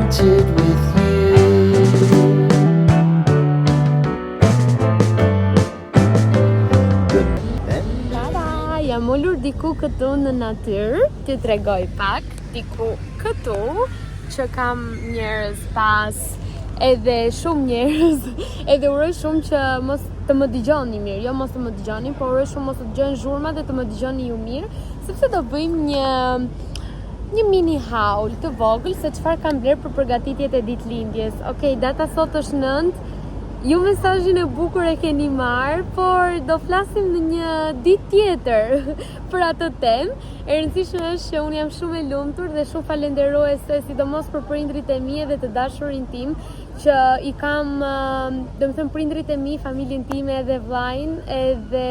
Enchanted with you. Tada, jam ulur diku këtu në natyrë, t'ju tregoj pak, diku këtu, që kam njerëz pas, edhe shumë njerëz, edhe uroj shumë që mos të më dëgjoni mirë, jo mos të më dëgjoni, por uroj shumë mos të dëgjojnë zhurma dhe të më dëgjoni ju mirë, sepse do bëjmë një një mini haul të vogël se çfarë kam blerë për përgatitjet e ditëlindjes. Okej, data sot është 9. Ju mesazhin e bukur e keni marrë, por do flasim në një ditë tjetër për atë temë. E rëndësishme është që unë jam shumë e lumtur dhe shumë falenderuese, sidomos për prindrit e mi edhe të dashurin tim, që i kam, do të thënë prindrit e mi, familjen time edhe vllajin, edhe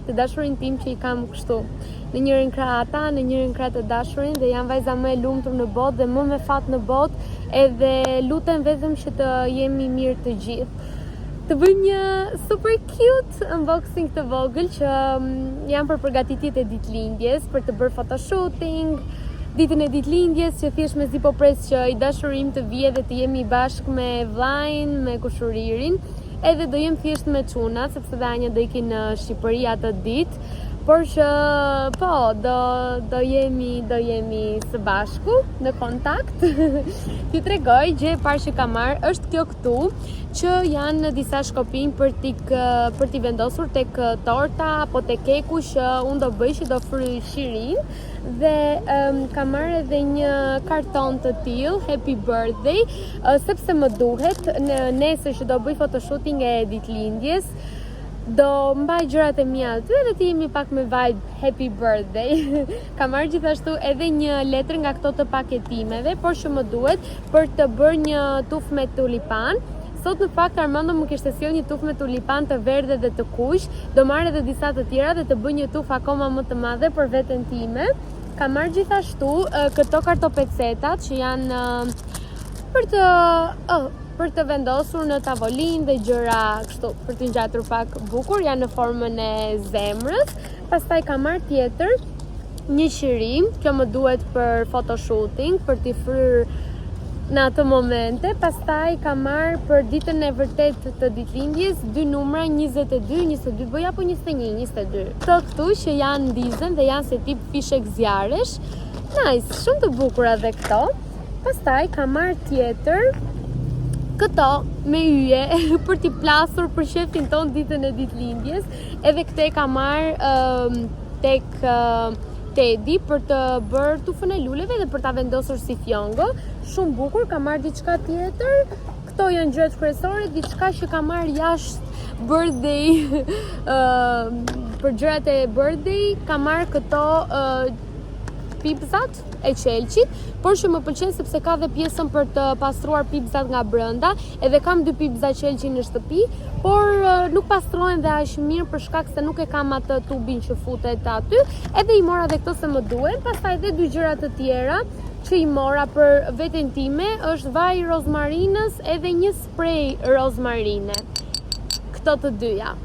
të dashurin tim që i kam kështu. Në njërin krah ata, në njërin krah të dashurin dhe jam vajza më e lumtur në botë dhe më me fat në botë, edhe lutem vetëm që të jemi mirë të gjithë. Të bëjmë një super cute unboxing të vogël që mm, janë për përgatitjet e ditëlindjes, për të bërë photoshooting, ditën e ditëlindjes që thjesht mezi po pres që i dashuri im të vijë dhe të jemi bashkë me vllajin, me kushuririn, edhe do jem thjesht me çunat, sepse dhe Anja do ikin në Shqipëri atë ditë, por që po, do do jemi do jemi së bashku në kontakt. T'ju tregoj, gjë e parë që kam marrë është kjo këtu, që janë disa shkopinj për t'i për t'i vendosur tek torta apo tek keku që unë do bëj që do fryj shirin dhe um, kam marrë edhe një karton të tillë Happy Birthday, uh, sepse më duhet në nesër që do bëj photoshooting e ditëlindjes, do mbaj gjërat e mia aty edhe të jemi pak me vibe Happy Birthday. Kam marrë gjithashtu edhe një letër nga këto të paketimeve, por që më duhet për të bërë një tufë me tulipan. Sot në fakt Armando më kishte sjellë një tufë me tulipan të verdhë dhe të kuq. Do marr edhe disa të tjera dhe të bëj një tufë akoma më të madhe për veten time. Kam marrë gjithashtu këto kartopecetat që janë për të oh, për të vendosur në tavolinë dhe gjëra kështu, për të ngjatur pak bukur, janë në formën e zemrës. Pastaj kam marrë tjetër një qiri, kjo më duhet për photoshooting, për t'i fryrë në atë momente. Pastaj kam marrë për ditën e vërtet të ditëlindjes dy numra 22, 22 bëj apo 21, 22. Këto këtu që janë ndizen dhe janë si tip fishek zjarresh. Nice, shumë të bukura dhe këto. Pastaj kam marrë tjetër këto me yje për t'i plasur për qefin ton ditën e ditëlindjes. Edhe këtë e kam marrë um, tek uh, Tedi për të bërë tufën e luleve dhe për ta vendosur si fjongo. Shumë bukur, kam marrë diçka tjetër. Këto janë gjërat kryesore, diçka që kam marrë jashtë birthday uh, për gjërat e birthday, kam marrë këto uh, pipzat e qelqit, por që më pëlqen sepse ka dhe pjesën për të pastruar pipzat nga brenda, edhe kam dy pipza qelqi në shtëpi, por nuk pastrohen dhe aq mirë për shkak se nuk e kam atë tubin që futet aty, edhe i mora dhe këto se më duhen, pastaj edhe dy gjëra të tjera që i mora për veten time, është vaj rozmarinës edhe një spray rozmarine. Këto të dyja.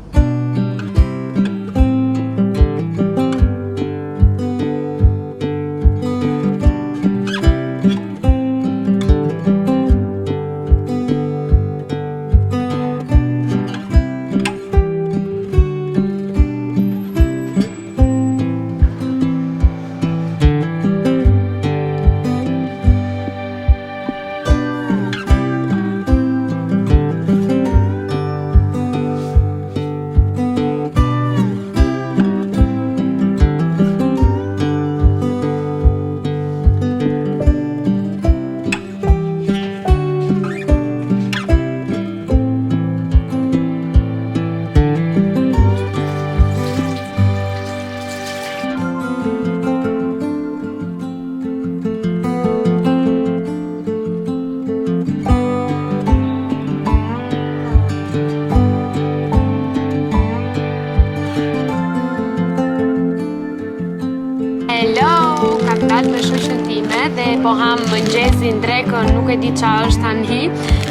Hello, kam dalë me shoqen time dhe po ham mëngjesin, drekën, nuk e di ça është tani.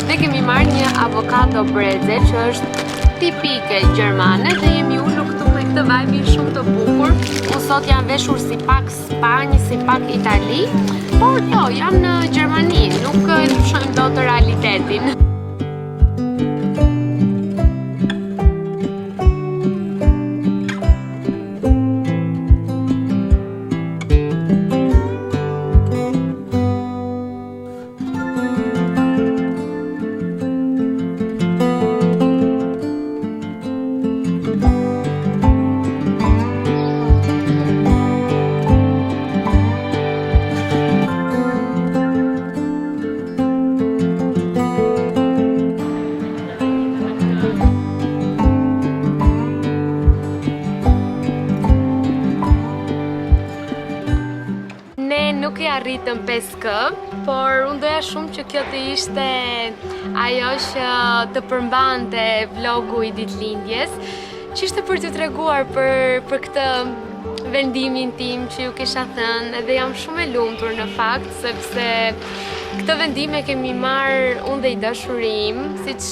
Dhe kemi marrë një avokado brezel që është tipike gjermane dhe jemi ulur këtu me këtë vibe shumë të bukur. Unë sot jam veshur si pak Spanjë, si pak Itali. Por jo, jam në Gjermani, nuk e ndryshojmë dot realitetin. Ne nuk e arritëm 5K, por unë doja shumë që kjo të ishte ajo që të përmbante vlogu i ditëlindjes, që ishte për t'ju treguar për, për këtë vendimin tim që ju kisha thënë, edhe jam shumë e lumtur në fakt, sepse këtë vendim e kemi marrë unë dhe i dashuri im, siç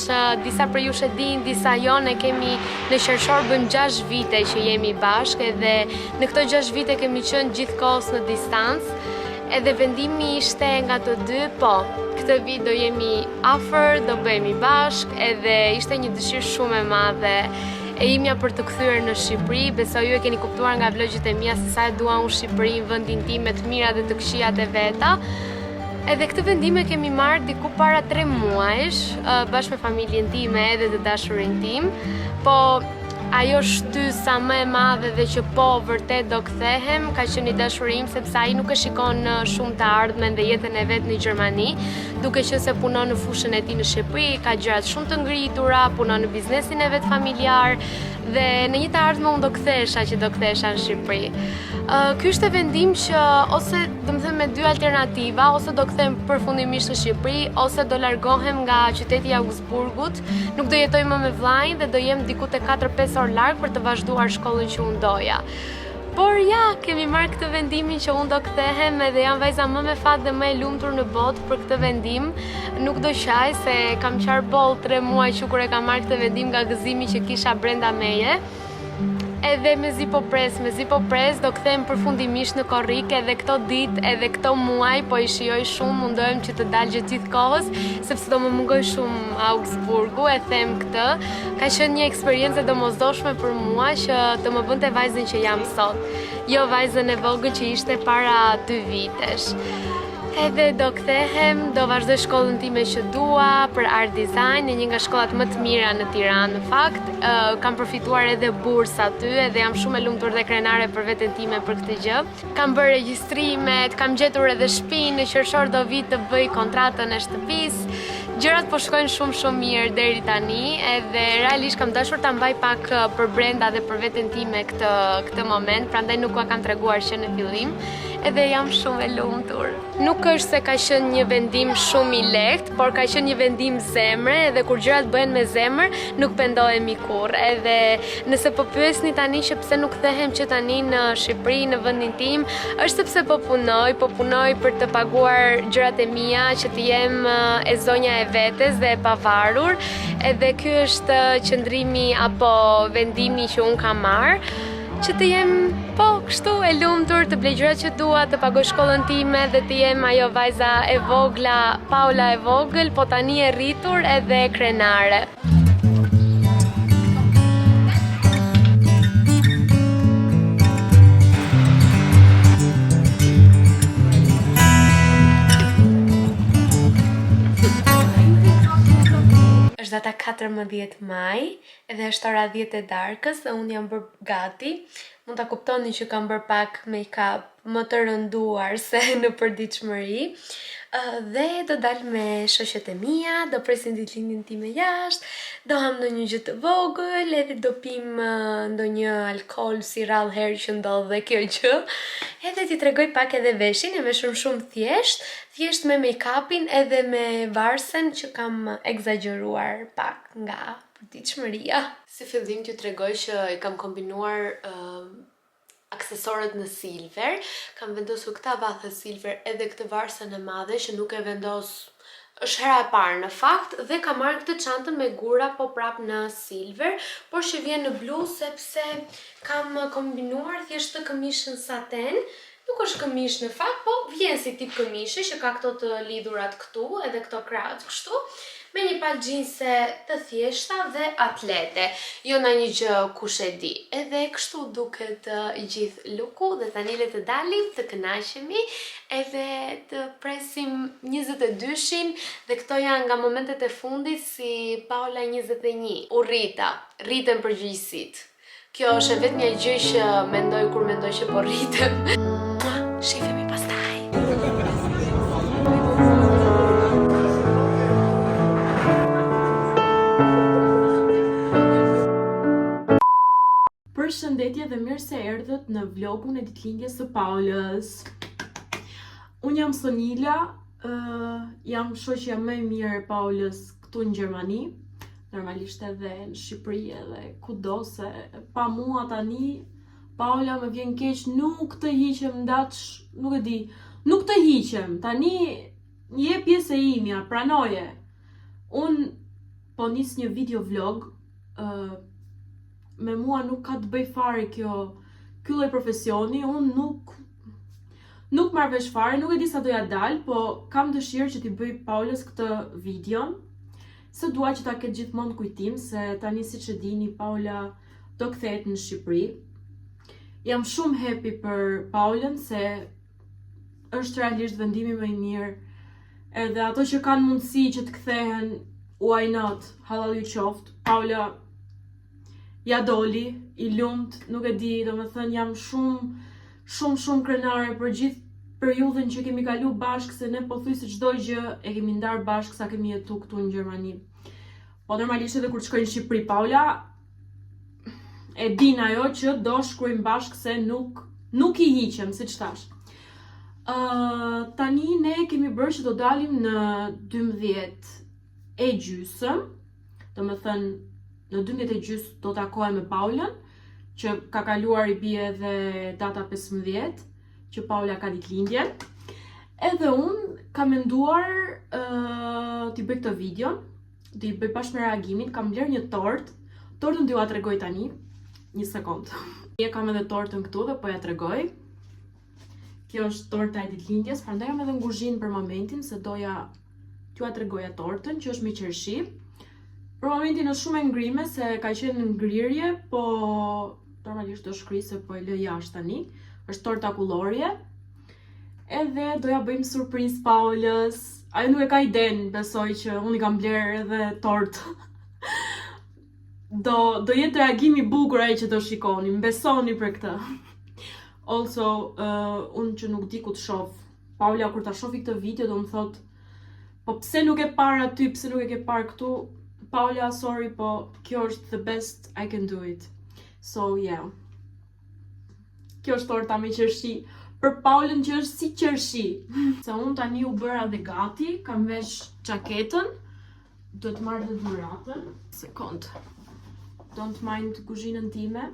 disa prej jush e dinë, disa jo, ne kemi në qershor bëjmë 6 vite që jemi bashkë edhe në këto 6 vite kemi qenë gjithkohës në distancë, edhe vendimi ishte nga të dy, po, këtë vit do jemi afër, do bëhemi bashkë, edhe ishte një dëshirë shumë e madhe e imja për t'u kthyer në Shqipëri, besoj ju e keni kuptuar nga vlogjet e mia se sa e dua unë Shqipërinë, vendin tim me të mirat dhe të këqijat e veta. Edhe këtë vendim e kemi marrë diku para 3 muajsh, bashkë me familjen time edhe të dashurin tim, po ajo shtysa më e madhe dhe që po vërtet do kthehem, ka qenë i dashuri im sepse ai nuk e shikon shumë të ardhmen dhe jetën e vet në Gjermani, duke qenë se punon në fushën e tij në Shqipëri, ka gjërat shumë të ngritura, punon në biznesin e vet familjar dhe në një të ardhme unë do kthehesha që do kthehesha në Shqipëri. Ky ishte vendim që ose, domethënë me dy alternativa, ose do kthehem përfundimisht në Shqipëri, ose do largohem nga qyteti i Augsburgut, nuk do jetoj më me vllain dhe do jem diku te 4-5 orë larg për të vazhduar shkollën që unë doja. Por ja, kemi marrë këtë vendimin që unë do kthehem edhe jam vajza më me fat dhe më e lumtur në botë për këtë vendim. Nuk do qaj se kam qarë boll 3 muaj që kur e kam marrë këtë vendim nga gëzimi që kisha brenda meje. Edhe mezi po pres, mezi po pres, do kthehem përfundimisht në korrik edhe këto ditë edhe këto muaj po i shijoj shumë, mundohem që të dal gjatë gjithë kohës, sepse do më mungojë shumë Augsburgu, e them këtë. Ka qenë një eksperiencë e domosdoshme për mua që të më bënte vajzën që jam sot, jo vajzën e vogël që ishte para dy vitesh. Edhe do kthehem, do vazhdoj shkollën time që dua për art design, në një nga shkollat më të mira në Tiranë në fakt. Kam përfituar edhe bursë aty, edhe jam shumë e lumtur dhe krenare për veten time për këtë gjë. Kam bërë regjistrimet, kam gjetur edhe shtëpinë, në qershor do vi të bëj kontratën e shtëpisë. Gjërat po shkojnë shumë shumë mirë deri tani, edhe realisht kam dashur ta mbaj pak për brenda dhe për veten time këtë këtë moment, prandaj nuk ua kam treguar që në fillim. Edhe jam shumë e lumtur. Nuk është se ka qenë një vendim shumë i lehtë, por ka qenë një vendim zemre, edhe kur gjërat bëhen me zemër, nuk pendohemi kurrë. Edhe nëse po pyesni tani që pse nuk kthehem që tani në Shqipëri, në vendin tim, është sepse po punoj, po punoj për të paguar gjërat e mia, që të jem e zonja e vetes dhe e pavarur. Edhe ky është qëndrimi apo vendimi që unë kam marrë. Që të jem, po, kështu e lumtur, të blej gjërat që dua, të pagoj shkollën time dhe të jem ajo vajza e vogla, Paula e vogël, po tani e rritur edhe krenare. Është data 14 maj, Edhe është ora 10 e darkës dhe unë jam bërë gati. Mund ta kuptoni që kam bërë pak make-up më të rënduar se në përditshmëri. Dhe do dal me shoqet e mia, do presim ditëlindjen time jashtë, do ham ndonjë gjë të vogël, edhe do pim ndonjë alkool si rrallë herë që ndodh dhe kjo gjë. Edhe t'i tregoj pak edhe veshin, jam veshur shumë thjesht, thjesht me make-upin edhe me varsen që kam ekzagjeruar pak nga përditshmëria. Si fillim t'ju tregoj që i kam kombinuar aksesorët në silver. Kam vendosur këta vathe silver edhe këtë varsen e madhe që nuk e vendos është hera e parë në fakt dhe kam marrë këtë çantën me gura po prap në silver, por që vjen në blu sepse kam kombinuar thjesht këtë këmishën saten. Nuk është këmish në fakt, po vjen si tip këmishe që ka këto të lidhurat këtu edhe këto krahët kështu, me një palë xhinse të thjeshta dhe atlete. Jo ndonjë gjë kush e di. Edhe kështu duket i gjithë looku dhe tani le të dalim, të kënaqemi edhe të presim 22-shin dhe këto janë nga momentet e fundit si Paola 21. U rrita, rriten përgjegjësitë. Kjo është e vetmja gjë që mendoj kur mendoj që po rritem. Mua, shifemi pastaj. Përshëndetje dhe mirë se erdhët në vlogun e ditëlindjes së Paulës. Unë jam Sonila, uh, jam shoqja më e mirë e Paulës këtu në Gjermani, normalisht edhe në Shqipëri edhe kudo se pa mua tani Paula më vjen keq, nuk të hiqem ndaç, nuk e di, nuk të hiqem, tani je pjesë e imja, pranoje. Unë po nis një video vlog, uh, me mua nuk ka të bëj fare kjo ky lloj profesioni, unë nuk nuk marr vesh fare, nuk e di sa do ja dal, po kam dëshirë që t'i bëj Paulës këtë videon, se dua që ta ketë gjithmonë kujtim se tani siç e dini Paula do kthehet në Shqipëri. Jam shumë happy për Paulën se është realisht vendimi më i mirë. Edhe ato që kanë mundësi që të kthehen, why not? Hallall ju qoftë. Paula ja doli, i lumt, nuk e di, domethënë jam shumë, shumë, shumë krenare për gjithë periudhën që kemi kalu bashkë, se ne pothuajse çdo gjë e kemi ndarë bashkë sa kemi jetu këtu në Gjermani. Po normalisht edhe kur të shkoj në Shqipëri, Paula e din ajo që do shkruajmë bashkë se nuk nuk i hiqem, siç thash. Uh, tani ne kemi bërë që do dalim në 12 e gjysëm, domethënë në 12 e gjysë do takohem me Paulën, që ka kaluar i bie edhe data 15, që Paula ka ditëlindjen. Edhe unë kam menduar uh, t'i bëj këtë video, t'i bëj bashkë me reagimin, kam bler një tort, tortën do jua tregoj tani, një sekond. E kam edhe tortën këtu dhe po ja tregoj. Kjo është torta e ditëlindjes, prandaj jam edhe në kuzhinë për momentin se doja t'jua tregoja tortën që është me qershi. Për momentin është shumë e ngrime se ka qenë në ngrirje, po normalisht do shkri se po e lë jashtë tani. Është torta akullorje. Edhe doja bëjmë surprizë Paulës. Ajo nuk e ka idenë, besoj që unë i kam blerë edhe tortë. do do jetë reagim i bukur ai që do shikoni, më besoni për këtë. Also, uh, unë që nuk di ku të shoh. Paula kur ta shohi këtë video do më thot, po pse nuk e parë aty, pse nuk e ke parë këtu? Paula, sorry, po kjo është the best I can do it. So, yeah. Kjo është torta me qershi për Paulën që është si qershi. Se unë tani u bëra dhe gati, kam vesh xhaketën, do të marr dhe dhuratën. Sekond. Don't mind kuzhinën time.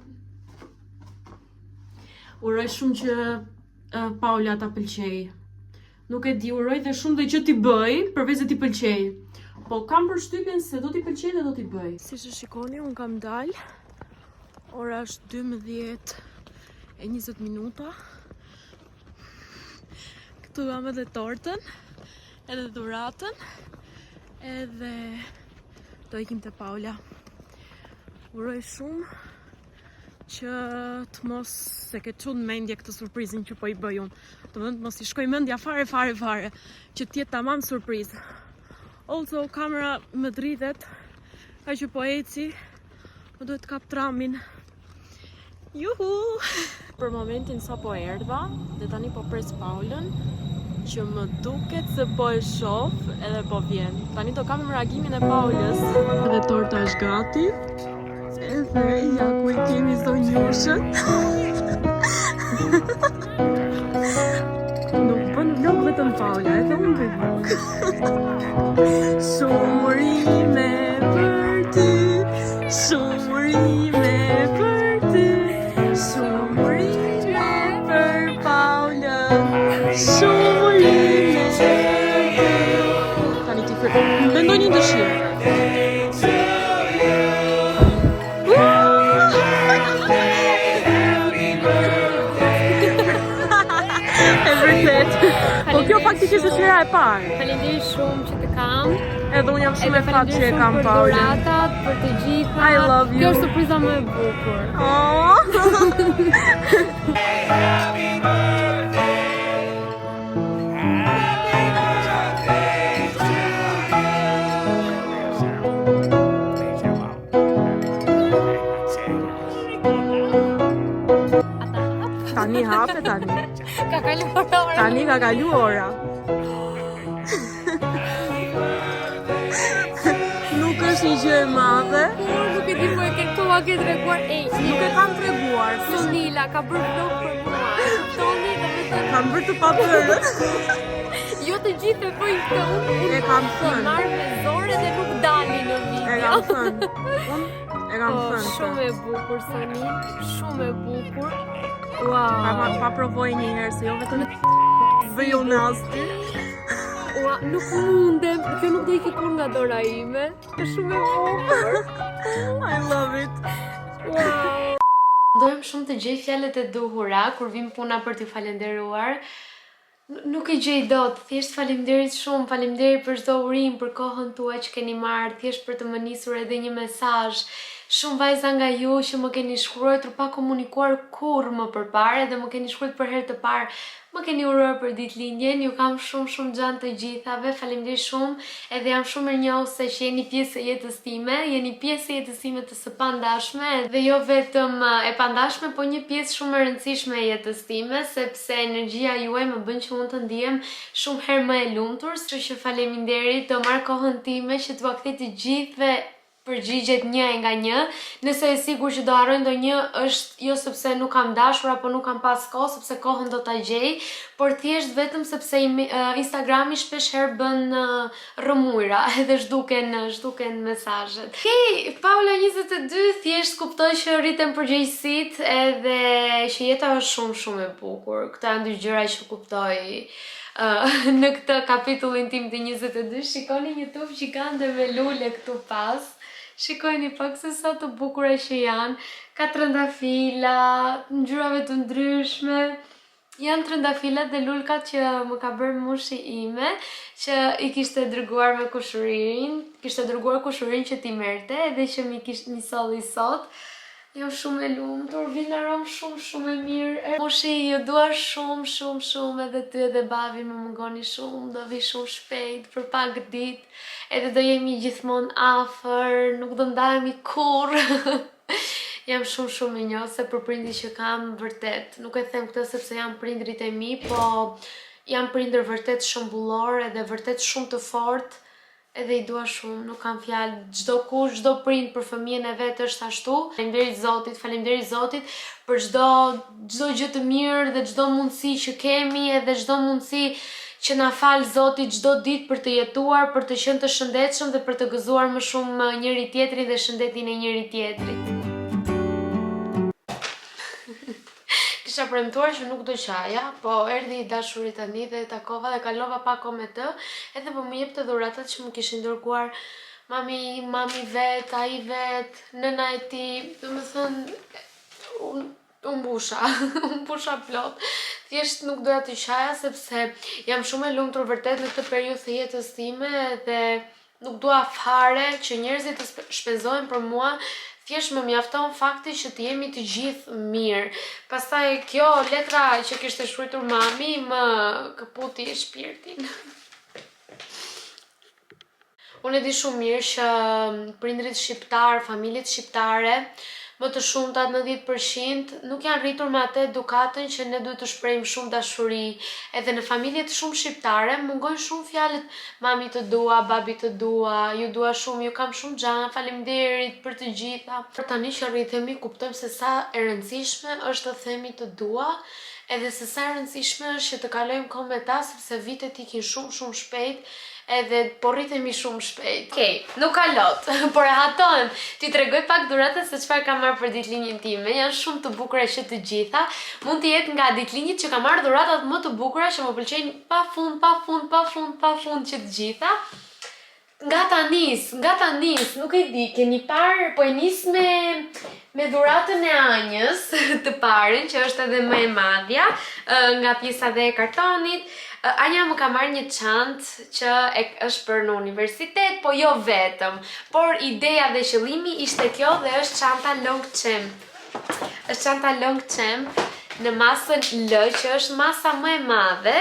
Uroj shumë që uh, Paula ta pëlqej. Nuk e di, uroj dhe shumë dhe që t'i bëj, përveç se t'i pëlqej. Po kam përshtypjen se do t'i pëlqej dhe do t'i bëj. Siç e shikoni, un kam dal. Ora është 12 e 20 minuta. Këtu kam edhe tortën, edhe dhuratën, edhe do ikim te Paula. Uroj shumë që të mos se ke çu në mendje këtë surprizin që po i bëj unë. Domethënë të mos i shkoj mendja fare fare fare, që të jetë tamam surprizë. Also, kamera më dridhet, ka që po eci, më duhet të kap tramin. Juhu! Për momentin sa po erdha dhe tani po pres Paulën që më duket se po e shoh edhe po vjen. Tani do kapim reagimin e Paulës. Edhe torta është gati. Edhe ja ku i kemi zonjushën. Nuk bën vlog vetëm Paula, edhe unë bëj vlog. Shumë urime për ty, shumë urime për ty, shumë urime për Paulën, shumë urime për ty. Tani ti fër, mendoj një dëshirë. Ti që dëshira e parë. Faleminderit shumë që të kam. Edhe unë jam shumë e fat që e kam për Paulën. dhuratat, për të gjitha. I love you. Kjo është surpriza më e bukur. Oh. Happy birthday. Happy birthday to you. Tani hape tani. Ka kaluar ora. Tani ka kalu ora. Nuk është një gjë e madhe. Por nuk e di ku e ke këtu ma ke treguar. Ej, Nuk e kam treguar. Sonila ka bërë vlog për mua. Toni, domethënë, Kam bërë të pabërën. jo të gjithë e bëjnë këtë. Unë unë E kam i thënë. marr me zorë dhe nuk dalin në video. E kam thënë. Unë e kam Po, thënë. shumë e bukur Sonil, shumë e bukur. Pa, Wow. pa, pa provoj një herë se jo vetëm bëj unë asti. Ua, nuk mundem. Kjo nuk do ikë kurrë nga dora ime. Është shumë e bukur. I love it. Wow. Mundohem shumë të gjej fjalët e duhura kur vim puna për t'ju falenderuar. Nuk e gjej dot, thjesht faleminderit shumë, faleminderit për çdo urim, për kohën tuaj që keni marrë, thjesht për të më nisur edhe një mesazh. Shumë vajza nga ju që më keni shkruar pa komunikuar kurrë më përpara dhe më keni shkruar për herë të parë, më keni uruar për ditëlindjen, ju kam shumë shumë xhan të gjithave, faleminderit shumë, edhe jam shumë mirënjohëse që jeni pjesë e jetës time, jeni pjesë e jetës time të së pandashme, dhe jo vetëm e pandashme, po një pjesë shumë e rëndësishme e jetës time, sepse energjia juaj më bën që unë të ndihem shumë herë më e lumtur, kështu që faleminderit, do marr kohën time që t'ua kthej të gjithëve përgjigjet një e nga një. Nëse e sigurt që do harroj ndonjë, është jo sepse nuk kam dashur apo nuk kam pas kohë, sepse kohën do ta gjej, por thjesht vetëm sepse Instagrami shpesh herë bën rrëmujra edhe zhduken mesazhet. Okej, Paula 22, thjesht kuptoj që rriten përgjegjësitë edhe që jeta është shumë shumë e bukur. Këto janë dy gjëra që kuptoj në këtë kapitullin tim të 22. Shikoni një tufë gjigande me lule këtu pas. Shikojni pak se sa të bukura që janë. Ka trëndafila, ngjyrave të ndryshme. Janë trëndafilat dhe lulkat që më ka bërë mushi ime, që i kishte dërguar me kushëririn, kishte dërguar kushëririn që ti merrte edhe që mi kishte mi solli sot. Jam shumë e lumtur, vin aromë shumë shumë e mirë. Mushi, ju dua shumë shumë shumë edhe ty edhe babi më mungoni shumë, do vi shumë shpejt për pak ditë, edhe do jemi gjithmonë afër, nuk do ndahemi kurrë. Jam shumë shumë e njohëse për prindit që kam vërtet. Nuk e them këtë sepse janë prindrit e mi, po janë prindër vërtet shembullor edhe vërtet shumë të fortë. Edhe i dua shumë, nuk kam fjalë. Çdo kush, çdo prind për fëmijën e vet është ashtu. Faleminderit Zotit, faleminderit Zotit për çdo gjë të mirë dhe çdo mundësi që kemi edhe çdo mundësi që na fal Zoti çdo ditë për të jetuar, për të qenë të shëndetshëm dhe për të gëzuar më shumë njëri tjetrin dhe shëndetin e njëri tjetrit. Kisha premtuar që nuk do qaja, po erdhi i dashuri tani dhe e takova dhe kalova pak kohë me të, edhe po më jepte dhuratat që më kishin dërguar mami, mami vet, ai vet, nëna e tij, domethënë u mbusha, u mbusha plot. Thjesht nuk doja të qaja sepse jam shumë e lumtur vërtet në këtë periudhë të jetës time dhe nuk dua fare që njerëzit të shpenzohen për mua. Thjesht më mjafton fakti që të jemi të gjithë mirë. Pastaj kjo letra që kishte shkruar mami më këputi shpirtin. Unë e di shumë mirë që prindrit shqiptar, familjet shqiptare, më të shumtat 90% nuk janë rritur me atë edukatën që ne duhet të shprehim shumë dashuri. Edhe në familjet shumë shqiptare mungojnë shumë fjalët mami të dua, babi të dua, ju dua shumë, ju kam shumë xhan, faleminderit për të gjitha. Por tani që rritemi, kuptojmë se sa e rëndësishme është të themi të dua, edhe se sa e rëndësishme është që të kalojmë kohë me ta, sepse vitet ikin shumë shumë shpejt, edhe po rritemi shumë shpejt. Okej, nuk ka lot, por e hatohem. Ti tregoj pak dhuratat se çfarë kam marrë për ditëlindjen time. Janë shumë të bukura që të gjitha. Mund të jetë nga ditëlindjet që kam marrë dhuratat më të bukura që më pëlqejnë pafund, pafund, pafund, pafund që të gjitha. Nga ta nis, nga ta nis, nuk e di, keni parë, po e nis me dhuratën e Anjës, të parën, që është edhe më e madhja, nga pjesa dhe e kartonit. Anja më ka marrë një çantë që e, është për në universitet, po jo vetëm. Por ideja dhe qëllimi ishte kjo dhe është çanta Longchamp. Është çanta Longchamp në masën L, që është masa më e madhe,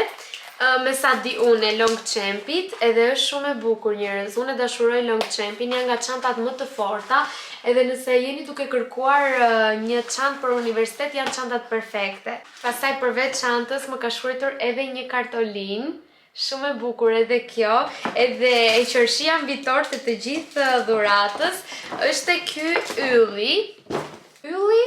me sa di unë e Longchampit, edhe është shumë e bukur njerëz. Unë e dashuroj Longchampin, janë nga çantat më të forta, edhe nëse jeni duke kërkuar një çantë për universitet, janë çantat perfekte. Pastaj përveç çantës më ka shkruajtur edhe një kartolinë, shumë e bukur edhe kjo, edhe e qershia mbi tortë të gjithë dhuratës, është ky ylli. Ylli?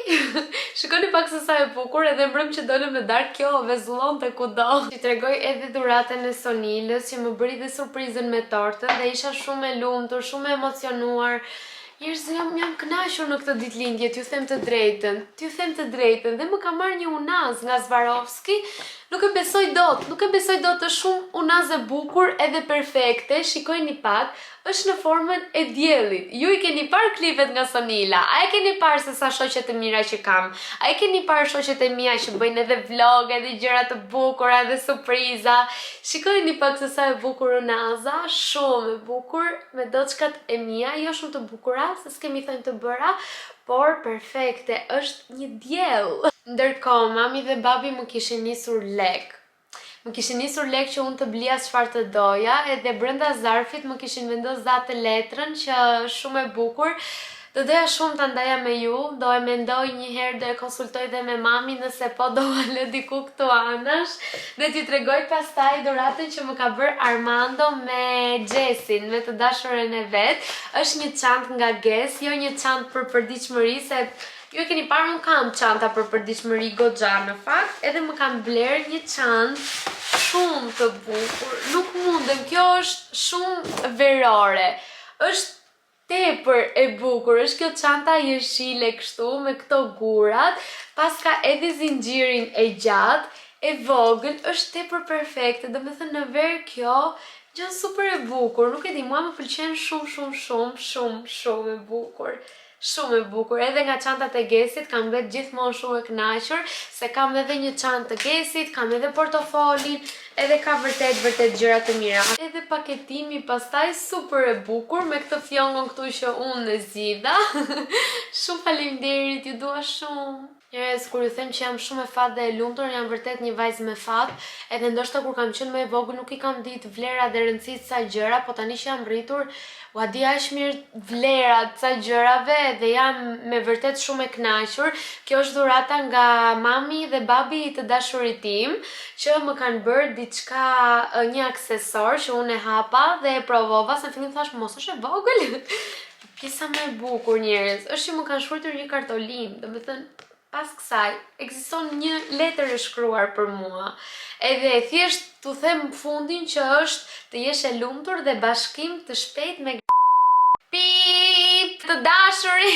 Shikoni pak se sa e bukur, edhe mbrëm që dolëm në darkë kjo vezullonte kudo. Ju tregoj edhe dhuratën e Sonilës që më bëri dhe surprizën me tortën dhe isha shumë e lumtur, shumë e emocionuar. Njerëz jam jam kënaqur në këtë ditëlindje, t'ju them të drejtën, t'ju them të drejtën dhe më ka marrë një unazë nga Swarovski, nuk e besoj dot, nuk e besoj dot, është shumë unazë e bukur edhe perfekte, shikojni pak, është në formën e diellit. Ju i keni parë klipet nga Sonila, a e keni parë se sa shoqe të mira që kam? A e keni parë shoqet e mia që bëjnë edhe vlog, edhe gjëra të bukura, edhe surpriza? Shikojni pak se sa e bukur unaza, shumë e bukur, me doçkat e mia, jo shumë të bukura, se s'kemi thonj të bëra, por perfekte, është një diell. Ndërkohë, mami dhe babi më kishin nisur lek. Më kishin nisur lek që unë të blija çfarë të doja, edhe brenda zarfit më kishin vendos dhe atë letrën që është shumë e bukur. Do doja shumë ta ndaja me ju, do e mendoj një herë, do e konsultoj dhe me mami nëse po do ua lë diku këtu anash dhe t'ju tregoj pastaj dhuratën që më ka bërë Armando me Xhesin, me të dashurën e vet. Është një çantë nga Guess, jo një çantë për përditshmëri se ju e keni parë unë kam çanta për përditshmëri goxha në fakt, edhe më kanë blerë një çantë shumë të bukur. Nuk mundem, kjo është shumë verore. Është tepër e bukur, është kjo çanta jeshile kështu me këto gurat, paska edhe zinxhirin e gjatë, e vogël, është tepër perfekte, domethënë në verë kjo gjë super e bukur, nuk e di, mua më pëlqen shumë shumë shumë shumë shumë e bukur. Shumë e bukur, edhe nga çantat e Guess-it kam mbet gjithmonë shumë e kënaqur, se kam edhe një çantë të Guess-it, kam edhe portofolin, edhe ka vërtet vërtet gjëra të mira. Edhe paketimi pastaj super e bukur me këtë fjongon këtu që unë e zgjidha. Shumë faleminderit, ju dua shumë. Njerëz, kur ju them që jam shumë me fat dhe e lumtur, jam vërtet një vajzë me fat, edhe ndoshta kur kam qenë më e vogël nuk i kam ditë vlerat dhe rëndësitë ca gjëra, po tani që jam rritur, ua di aq mirë vlerat ca gjërave dhe jam me vërtet shumë e kënaqur. Kjo është dhurata nga mami dhe babi i të dashurit tim, që më kanë bërë diçka, një aksesor që unë e hapa dhe e provova, se në fillim thashë mos është e vogël. Pjesa më e bukur njerëz, është që më kanë shkruajtur një kartolinë, domethënë pas kësaj ekziston një letër e shkruar për mua. Edhe thjesht t'u them fundin që është të jesh e lumtur dhe bashkim të shpejt me Pip, të dashuri.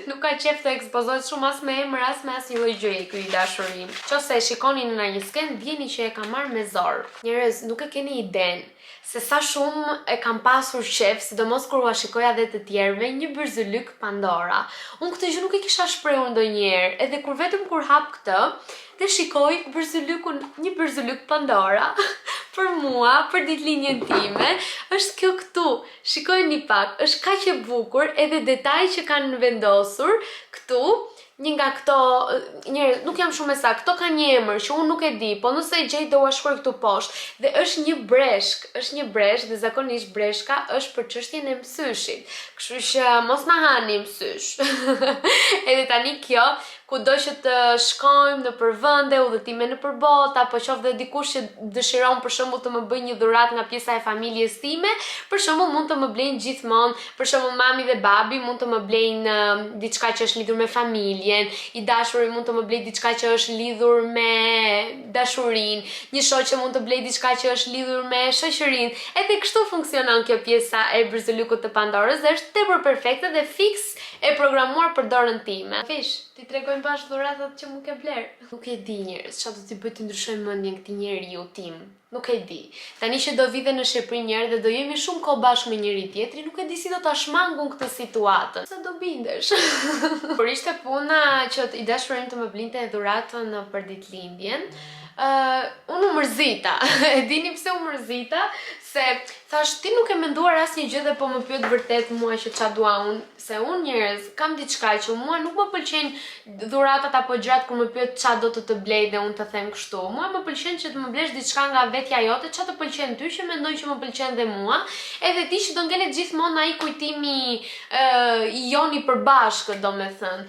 Nuk ka qef të ekspozohet shumë as me emër, as me asnjë lloj gjëje ky i dashuri. Qofse e shikoni në një skenë, dijeni që e kam marrë me zor. Njerëz, nuk e keni idenë se sa shumë e kam pasur qef, sidomos kur ua shikoja dhe të tjerëve, një byzylyk Pandora. Unë këtë gjë nuk e kisha shprehur ndonjëherë, edhe kur vetëm kur hap këtë dhe shikoj byzylykun, një byzylyk Pandora për mua, për ditëlindjen time, është kjo këtu. Shikojeni pak, është kaq e bukur, edhe detaji që kanë vendosur këtu, një nga këto, njerëz, nuk jam shumë e saktë, këto kanë një emër që unë nuk e di, po nëse e gjej do ua shkruaj këtu poshtë. Dhe është një breshk, është një breshk dhe zakonisht breshka është për çështjen e mësyshit. Kështu që mos na hani mësysh. Edhe tani kjo, kudo që të shkojmë nëpër vende, udhëtime nëpër botë, apo qoftë dhe dikush që dëshiron për shembull të më bëjë një dhuratë nga pjesa e familjes time, për shembull mund të më blejnë gjithmonë, për shembull mami dhe babi mund të më blejnë diçka që është lidhur me familjen, i dashuri mund të më blejë diçka që është lidhur me dashurinë, një shoqe mund të blejë diçka që është lidhur me shoqërinë. Edhe kështu funksionon kjo pjesa e byzylykut të Pandorës dhe është tepër perfekte dhe fiks e programuar për dorën time. Fish, t'i tregojmë bashkë dhuratat që më ke blerë. Nuk e di njerëz, çfarë do t'i bëj të ndryshoj mendjen këtij njeriu tim. Nuk e di. Tani që do vi dhe në Shqipëri njëherë dhe do jemi shumë kohë bashkë me njëri tjetrin, nuk e di si do ta shmang unë këtë situatën. Se do bindesh. Kur ishte puna që i dashuri im të më blinte dhuratën për ditëlindjen, Unë u mërzita. E dini pse u mërzita? Se thash ti nuk e menduar asnjë gjë dhe po më pyet vërtet mua që ça dua unë, se unë njerëz kam diçka që mua nuk më pëlqejnë dhuratat apo gjërat kur më pyet ça do të të blej dhe unë të them kështu. Mua më pëlqen që të më blesh diçka nga vetja jote, ça të pëlqen ty që mendoj që më pëlqen dhe mua, edhe di që do ngelet gjithmonë ai kujtimi i joni i përbashkët, domethënë.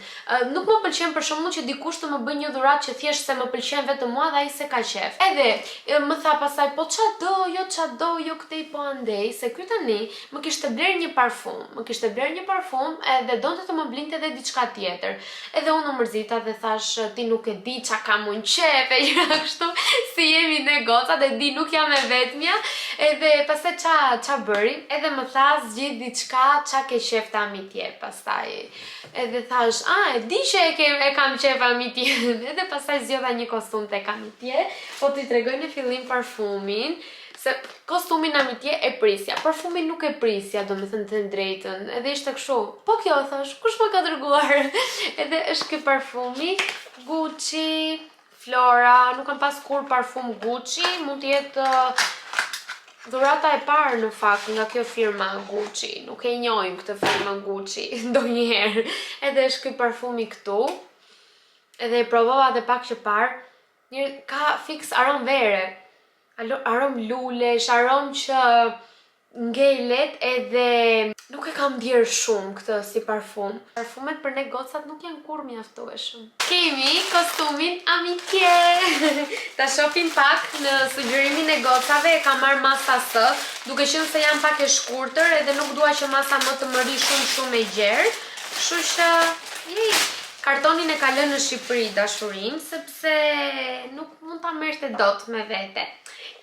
Nuk më pëlqen për shembull që dikush të më bëjë një dhuratë që thjesht se më pëlqen vetëm mua dhe ai s'e ka qejf. Edhe më tha pastaj po ça do, jo ça do, jo këtej po andej, se ky tani më kishte blerë një parfum, më kishte blerë një parfum edhe donte të më blinte edhe diçka tjetër. Edhe unë u mërzita dhe thash ti nuk e di ça kam unë qejf e gjëra kështu, si jemi ne gocat, e di nuk jam e vetmja. Edhe pastaj ça ça bëri? Edhe më tha zgjidh diçka ça ke qejf te Amitje pastaj. Edhe thash, a, e di që e, ke, e kam qejf Amitjen. Edhe pastaj zgjodha një kostum tek Amitje, po t'i tregoj në fillim parfumin, se kostumin Amitje e prisja, parfumin nuk e prisja, domethënë të drejtën, edhe ishte kështu, po kjo, thash, kush më ka dërguar? Edhe është ky parfumi, Gucci, Flora, nuk kam pas kurrë parfum Gucci, mund të jetë dhurata e parë në fakt nga kjo firma Gucci. Nuk e njohim këtë firmë Gucci ndonjëherë. Edhe është ky parfumi këtu. Edhe e provova edhe pak që parë. Një ka fiks aromë vere. Aromë lulesh, aromë që ngelet edhe nuk e kam ndjerë shumë këtë si parfum. Parfumet për ne gocat nuk janë kurrë mjaftueshëm. Kemi kostumin Amitje! Ta shohim pak në sugjerimin e gocave e kam marrë masa S, duke qenë se jam pak e shkurtër edhe nuk dua që masa më të më rri shumë shumë e gjerë. Kështu që, jej, kartonin e ka lënë në Shqipëri dashurim, sepse nuk mund ta merrte dot me vete.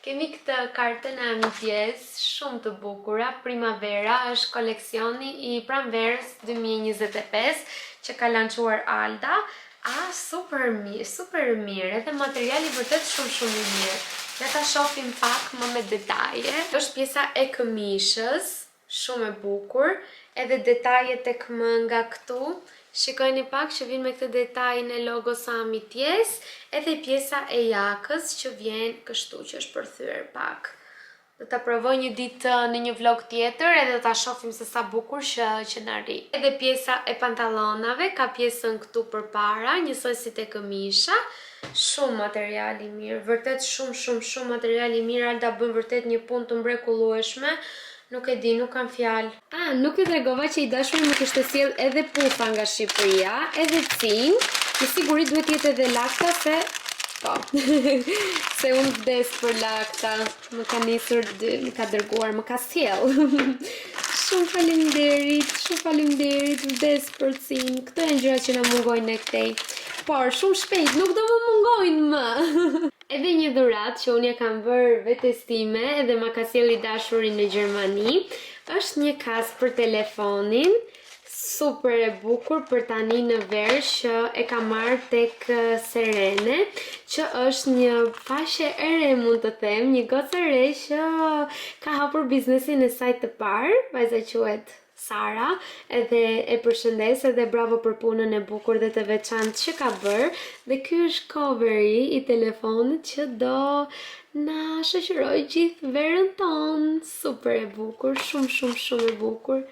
Kemi këtë kartën e Amitjes, shumë të bukura, Primavera, është koleksioni i pranverës 2025 që ka lançuar Alda. A, super mirë, super mirë, edhe materiali vërtet shumë shumë i mirë. Le ta shohim pak më me detaje. Është pjesa e këmishës, Shumë e bukur, edhe detajet tek mënga këtu. Shikojni pak që vjen me këtë detajin e logos së Amitjes, edhe pjesa e jakës që vjen kështu që është përthyer pak. Do ta provoj një ditë në një vlog tjetër edhe do ta shohim se sa bukur që që na rri. Edhe pjesa e pantallonave ka pjesën këtu përpara, njësoj si te këmisha. Shumë material i mirë, vërtet shumë shumë shumë material i mirë, Alda bën vërtet një punë të mrekullueshme. Nuk e di, nuk kam fjalë. Ah, nuk ju tregova që i dashuri më kishte sjellë edhe pufa nga Shqipëria, edhe cin. Me siguri duhet të jetë edhe lakta se po. se unë vdes për lakta. Më ka nisur, më ka dërguar, më ka sjellë. shumë faleminderit, shumë faleminderit, vdes për cin. Këto janë gjërat që na mungojnë ne këtej. Por shumë shpejt nuk do më mungojnë më. Edhe një dhuratë që unë ja kam bërë vetes time edhe ma ka sjellë i dashuri në Gjermani, është një kasë për telefonin, super e bukur për tani në verë që e kam marrë tek Serene, që është një faqe e re mund të them, një gocë e re që ka hapur biznesin e saj të parë, vajza quhet Sara, edhe e përshëndes edhe bravo për punën e bukur dhe të veçantë që ka bërë dhe ky është coveri i telefonit që do na shoqërojë gjithë verën tonë. Super e bukur, shumë shumë shumë e bukur.